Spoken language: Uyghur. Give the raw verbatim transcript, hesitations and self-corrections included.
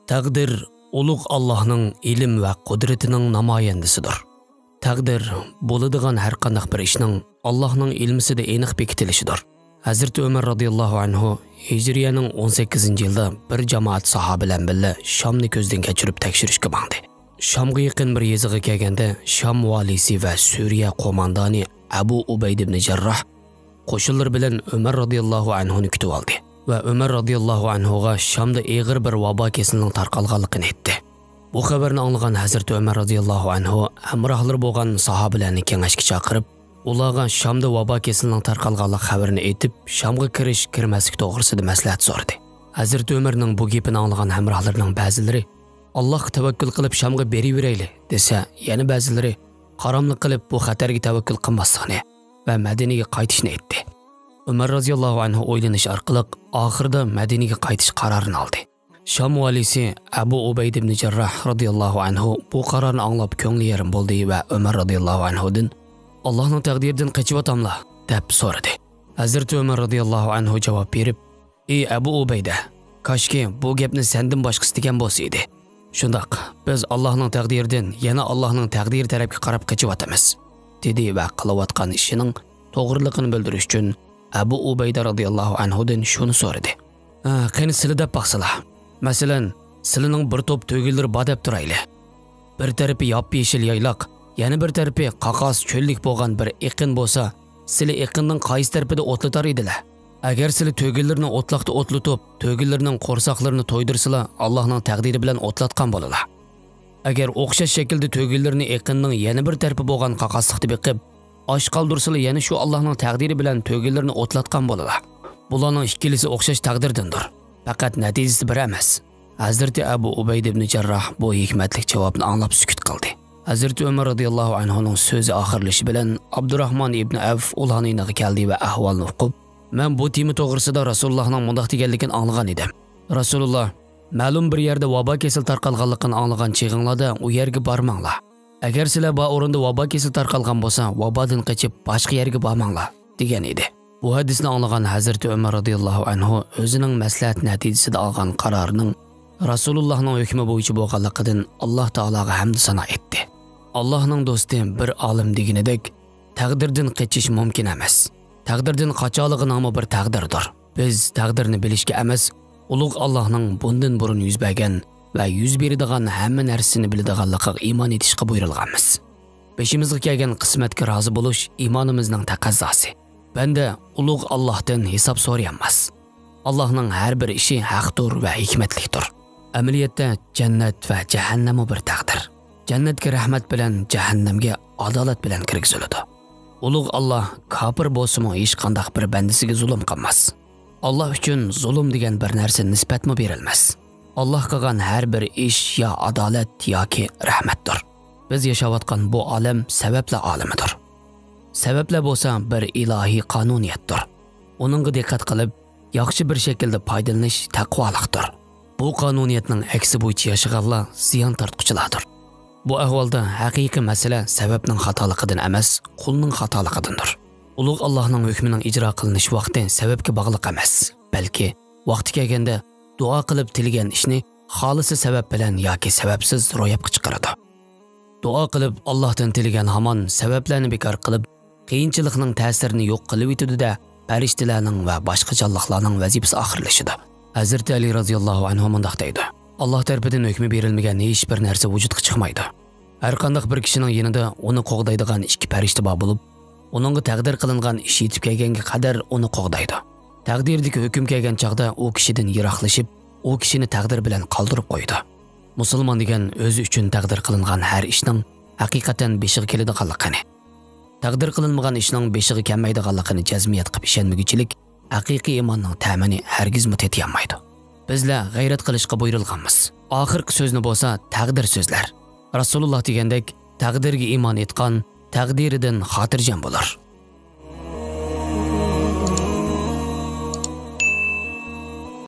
تەقدىر ئۇلۇغ ئاللاھنىڭ ئىلىم ۋە قۇدرىتىنىڭ نامايەندىسىدۇر. تەقدىر بولىدىغان ھەرقانداق بىر ئىشنىڭ ئاللاھنىڭ ئىلمىسىدە ئېنىق بېكىتىلىشىدۇر. ھەزرىتى ئۆمەر رازىياللاھۇ ئەنھۇ ھىجرىيەنىڭ ئون سەككىزىنچى يىلىدا بىر جامائەت ساھابە بىلەن بىللە شامنى كۆزدىن كەچۈرۈپ تەكشۈرۈشكە ماڭدى. شامغا يېقىن بىر يېزىغا كەلگەندە، شام ۋالىسى ۋە سۈرىيە قوماندانى ئەبۇ ئۇبەيدە ئىبنى جەرراھ قوشۇنلىرى بىلەن ئۆمەر رازىياللاھۇ ئەنھۇنى كۈتۈۋالدى ۋە ئۆمەر رازىياللاھۇ ئەنھۇغا شامدا ئېغىر بىر ۋابا كېسىلىنىڭ تارقالغانلىقىنى ئېيتتى. بۇ خەۋەرنى ئاڭلىغان ھەزرىتى ئۆمەر رازىياللاھۇ ئەنھۇ ھەمراھلىرى بولغان ساھابىلەرنى كېڭەشكە چاقىرىپ، ئۇلارغا شامدا ۋابا كېسىلىنىڭ تارقالغانلىق خەۋىرىنى ئېيتىپ، شامغا كىرىش، كىرمەسلىك توغرىسىدا مەسلىھەت سورىدى. ھەزرىتى ئۆمەرنىڭ بۇ گېپىنى ئاڭلىغان ھەمراھلىرىنىڭ بەزىلىرى، «ئاللاھقا تەۋەككۈل قىلىپ شامغا بېرىۋېرەيلى» دېسە، يەنە بەزىلىرى، «قاراملىق قىلىپ بۇ خەتەرگە تەۋەككۈل قىلماسلىقنى ۋە مەدىنىگە قايتىشنى» ئېيتتى. ئۆمەر رازىياللاھۇ ئەنھۇ ئويلىنىش ئارقىلىق ئاخىرىدا مەدىنىگە قايتىش قارارىنى ئالدى. شام ۋالىسى ئەبۇ ئۇبەيدە ئىبنى جەرراھ رازىياللاھۇ ئەنھۇ بۇ قارارنى ئاڭلاپ كۆڭلى يېرىم بولدى ۋە ئۆمەر رازىياللاھۇ ئەنھۇدىن، «ئاللاھنىڭ تەقدىرىدىن قېچىۋاتاملا؟» دەپ سورىدى. ھەزرىتى ئۆمەر رازىياللاھۇ ئەنھۇ جاۋاب بېرىپ، «ئى ئەبۇ ئۇبەيدە، كاشكى بۇ گەپنى سەندىن باشقىسى دېگەن بولسا ئىدى. شۇنداق، بىز ئاللاھنىڭ تەقدىرىدىن يەنە ئاللاھنىڭ تەقدىرى تەرەپكە قاراپ قېچىۋاتىمىز» دېدى ۋە قىلىۋاتقان ئىشىنىڭ توغرىلىقىنى بىلدۈرۈش ئۈچۈن ئەبۇ ئۇبەيدە رازىياللاھۇ ئەنھۇدىن شۇنى سورىدى. «ھە، قېنى سىلى دەپ باقسىلا. مەسىلەن، سىلىنىڭ بىر توپ تۆگىلىرى بار دەپ تۇرايلى. بىر تەرىپى ياپيېشىل يايلاق، يەنە بىر تەرىپى قاقاس چۆللۈك بولغان بىر ئېقىن بولسا، سىلى ئېقىننىڭ قايسى تەرىپىدە ئوتلىتار ئىدىلە؟ ئەگەر سىلى تۆگىلىرىنى ئوتلاقتا ئوتلىتىپ، تۆگىلىرىنىڭ قورساقلىرىنى تويدۇرسىلا، ئاللاھنىڭ تەقدىرى بىلەن ئوتلاتقان بولىلا. ئەگەر ئوخشاش شەكىلدە تۆگىلىرىنى ئېقىننىڭ يەنە بىر تەرىپى بولغان قاقاسلىقتا بېقىپ، ئاچ قالدۇرسىلا، يەنە شۇ ئاللاھنىڭ تەقدىرى بىلەن تۆگىلىرىنى ئوتلاتقان بولىلا. بۇلارنىڭ ئىككىلىسى ئوخشاش تەقدىردىندۇر. پەقەت نەتىجىسى بىر ئەمەس.» ھەزرىتى ئەبۇ ئۇبەيدە ئىبنى جەرراھ بۇ ھېكمەتلىك جاۋابنى ئاڭلاپ سۈكۈت قىلدى. ھەزرىتى ئۆمەر رازىياللاھۇ ئەنھۇنىڭ سۆزى ئاخىرلىشى بىلەن ئابدۇراھمان ئىبنى ئەۋف ئۇلارنىڭ يېنىغا كەلدى ۋە ئەھۋالنى ئۇقۇپ، «مەن بۇ تېما توغرىسىدا رەسۇلۇللاھنىڭ مۇنداق دېگەنلىكىنى ئاڭلىغان ئىدىم. رەسۇلۇللا، مەلۇم بىر يەردە ۋابا كېسىلى تارقالغانلىقىنى ئاڭلىغان چېغىڭلاردا ئۇ يەرگە بارماڭلار. ئەگەر سىلەر بار ئورۇندا ۋابا كېسىلى تارقالغان بولسا، ۋابادىن قېچىپ باشقا يەرگە بارماڭلار» دېگەن ئىدى. بۇ ھەدىسنى ئاڭلىغان ھەزرىتى ئۆمەر رازىياللاھۇ ئەنھۇ ئۆزىنىڭ مەسلىھەت نەتىجىسىدە ئالغان قارارىنىڭ رەسۇلۇللاھنىڭ ھۆكمى بويىچە بولغانلىقىدىن ئاللاھ تائالاغا ھەمدۇ سانا ئېيتتى. ئاللاھنىڭ دوستى بىر ئالىم دېگىنىدەك، تەقدىردىن قېچىش مۇمكىن ئەمەس. تەقدىردىن قاچالىغىنىڭمۇ بىر تەقدىردۇر. بىز تەقدىرنى بىلىشكە ئەمەس، ئۇلۇغ ئاللاھنىڭ بۇندىن بۇرۇن يۈز بەرگەن ۋە يۈز بېرىدىغان ھەممە نەرسىنى بىلىدىغانلىقىغا ئىمان ئېيتىشقا بۇيرۇلغانمىز. بېشىمىزغا كەلگەن قىسمەتكە رازى بولۇش ئىمانىمىزنىڭ تەقەززاسى. بەندە ئۇلۇغ ئاللاھتىن ھېساب سورىيالماس. ئاللاھنىڭ ھەر بىر ئىشى ھەقتۇر ۋە ھېكمەتلىكتۇر. ئەمەلىيەتتە جەننەت ۋە جەھەننەممۇ بىر تەقدىر. جەننەتكە رەھمەت بىلەن، جەھەننەمگە ئادالەت بىلەن كىرگۈزۈلىدۇ. ئۇلۇغ ئاللاھ كاپىر بولسىمۇ ھېچقانداق بىر بەندىسىگە زۇلۇم قىلماس. ئاللاھ ئۈچۈن زۇلۇم دېگەن بىر نەرسە نىسبەتمۇ بېرىلمەس. ئاللاھ قىلغان ھەر بىر ئىش يا ئادالەت ياكى رەھمەتتۇر. بىز ياشاۋاتقان بۇ ئالەم سەۋەبلەر ئالىمىدۇر. سەۋەبلەر بولسا بىر ئىلاھىي قانۇنىيەتتۇر. ئۇنىڭغا دىققەت قىلىپ، ياخشى بىر شەكىلدە پايدىلىنىش تەقۋالىقتۇر. بۇ قانۇنىيەتنىڭ ئەكسى بويىچە ياشىغانلار زىيان تارتقۇچىلاردۇر. بۇ ئەھۋالدا ھەقىقىي مەسىلە سەۋەبنىڭ خاتالىقىدىن ئەمەس، قۇلنىڭ خاتالىقىدىندۇر. ئۇلۇغ ئاللاھنىڭ ھۆكمىنىڭ ئىجرا قىلىنىش ۋاقتى سەۋەبكە باغلىق ئەمەس، بەلكى ۋاقتى كەلگەندە دۇئا قىلىپ تىلىگەن ئىشنى خالىسا سەۋەب بىلەن ياكى سەۋەبسىز روياپقا چىقىرىدۇ. دۇئا قىلىپ، ئاللاھتىن تىلىگەن ھامان سەۋەبلەرنى بىكار قىلىپ، قىيىنچىلىقنىڭ تەسىرىنى يوق قىلىۋېتىدۇ-دە، پەرىشتىلەرنىڭ ۋە باشقا جانلىقلارنىڭ ۋەزىپىسى ئاخىرلىشىدۇ. ھەزرىتى ئەلى رازىياللاھۇ ئەنھۇ مۇنداق دەيدۇ: «ئاللاھ تەرىپىدىن ھۆكمى بېرىلمىگەن ھېچ بىر نەرسە ۋۇجۇدقا چىقمايدۇ. ھەرقانداق بىر كىشىنىڭ يېنىدا ئۇنى قوغدايدىغان ئىككى پەرىشتە بار بولۇپ، ئۇنىڭغا تەقدىر قىلىنغان ئىش يېتىپ كەلگەنگە قەدەر ئۇنى قوغدايدۇ. تەقدىردىكى ھۆكۈم كەلگەن چاغدا ئۇ كىشىدىن يىراقلىشىپ، ئۇ كىشىنى تەقدىر بىلەن قالدۇرۇپ قويىدۇ.» مۇسۇلمان دېگەن ئۆزى ئۈچۈن تەقدىر قىلىنغان ھەر ئىشنىڭ ھەقىقەتەن بېشىغا كېلىدىغانلىقىنى، تەقدىر قىلىنمىغان ئىشنىڭ بېشىغا كەلمەيدىغانلىقىنى جەزمىيەت قىلىپ ئىشەنمىگۈچىلىك ھەقىقىي ئىماننىڭ تەمىنى ھەرگىزمۇ تېتىيالمايدۇ. بىزلەر غەيرەت قىلىشقا بۇيرۇلغانمىز. ئاخىرقى سۆزنى بولسا تەقدىر سۆزلەر. رەسۇلۇللاھ دېگەندەك، تەقدىرگە ئىمان ئېيتقان تەقدىرىدىن خاتىرجەم بولۇر.